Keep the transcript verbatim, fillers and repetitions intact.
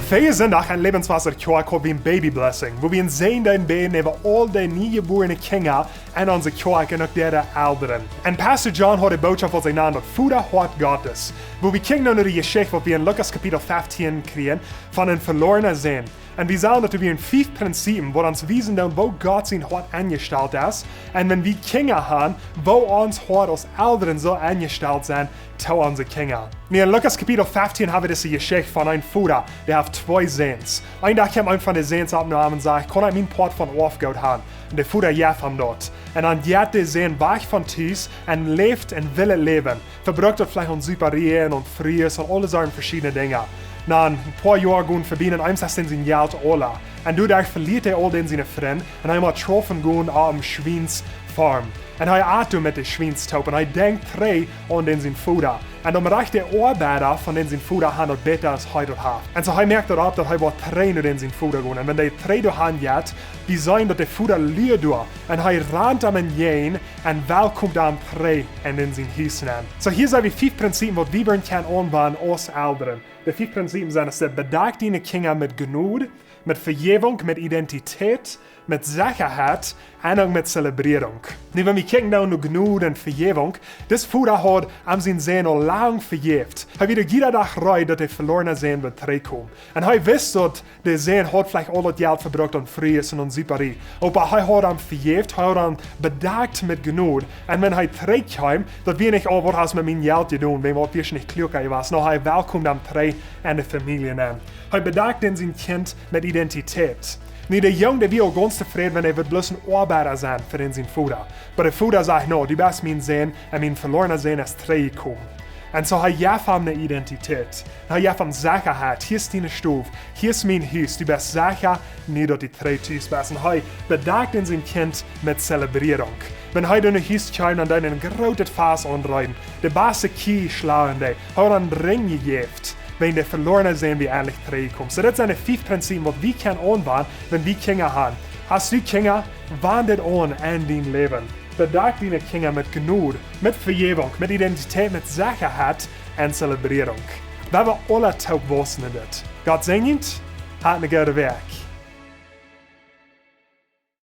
Väajen Sindach en Lebenswasser Kjoakj haud wie een Baby Blessing, wua wie een Säajen deeden bäden äwa aul de niejebuarne Kjinja en onse Kjoakj un uk äare Elren. Un Pastor John haud de Bootschoft, waut sikj nand daut Vodahoat Gottes, wua wie kjikjen no de Jeschicht, waut wie en Lukas Kapitel feftieen kjrieen, von een veloarna Sän. Un wie sagen, daut doa wieren fief Prinzipien, waut ons wiesen doonen, woo Gott sien Hoat enjestalt es. Un wan wie Kjinja han, woo ons Hoat aus Elren saul enjestalt sennen to onse Kjinja. Nu, en Lukas Kapitel feftieen hab wie dise Jeschicht von een Voda, dee haft twee Säns. Een Dach kjeem eena von de Säns opp no am un säd: "Kaun ekj mien Poat von Oafgoot han?" Un de Voda jeef am daut. Un dan jeit de Sän wajch von Tus un läft een willet Läwen. Vebrukt daut veleicht aun Suparie un aun Frues un aule Sorten veschiedne Dinja. Na een poa Joa gonen vebie un eemol es dän sien Jelt aula. Un doaderch veliet hee aul dän siene Frind un hee mott schaufen gonen opp eene Schwiensfarm. Un hee at doa met de Schwiens toop un hee denkjt trigj aun dän sien Voda. Un dan rajcht de Oabeida von dän sien Voda han daut bäta aus hee daut haft. Un soo hee moakt daut opp, daut hee woat trigj no dän sien Voda gonen. Un wan hee trigj doa han jeit, wie seenen, daut de Voda luat doa. Un hee rant am entjäajen un welkomt am trigj en dän sien Hus nenn. Soo, hia sent wie fief Prinzipien, waut wie woaren kjennen aunwenjen aus Elren. De fief Prinzipien sent: es daut: Bedakj diene Kjinja met Jnod, met Vejäwunk, met Identität, met Sechaheit un uk met Zelebrierunk. Nu, wan wie kjikjen no Jnod un Vejäwunk, dis Voda haud am sienen Sän aul lang vejäft. Hee wia jieda Dach reed, daut de veloarna Sän wudd trigj komen. Un hee wist, daut de Sän haud veleicht aul daut Jelt vebrukt aun Frues un aun Suparie. Oba hee haud am vejäft, hee haud am bedakjt met Jnod. Un wan hee trigj kjeem, daut wia nich: "Oh, waut hast met mien Jelt jedonen? Wan waut wia nich kloaka jewast?" Nä, hee welkomt am trigj en de Famielje nenn. Hee bedakjt dän sien Kjint met Identität. Nu, de Jung, dee wia aul gaunz tofräd, wan hee wudd bloos een Oabeida sennen fa dän sien Voda. Oba de Voda sajcht: "Nä, du best mien Sän un mien veloarna Sän es trigj jekomen." Un soo hee jeef am eene Identität. Hee jeef am Sechaheit. Hia es diene Stow. Hia es mien Hus. Du best secha, nu daut du trigj tus best. Un hee bedakjt dän sien Kjint met Zelebrierunk. Wan hee dan no Hus kjeem, dan deed hee een grootet Fast aunreeden. De baste Kjieej schlachten dee. Hee haud een Rinj jejäft, wan de veloarna Sän wia endlich trigj jekomen. Soo, daut sent de fief Prinzipien, waut wie kjennen aunwenjen, wan wie Kjinja han. Hast du Kjinja? Wen dit aun en dien Läwen. Bedakj diene Kjinja met Jnod, met Vejäwunk, met Identität, met Sechaheit un Zelebrierunk. Wie woaren aula toop wausen en dit. Gott säajent, hat eene goode Wäakj.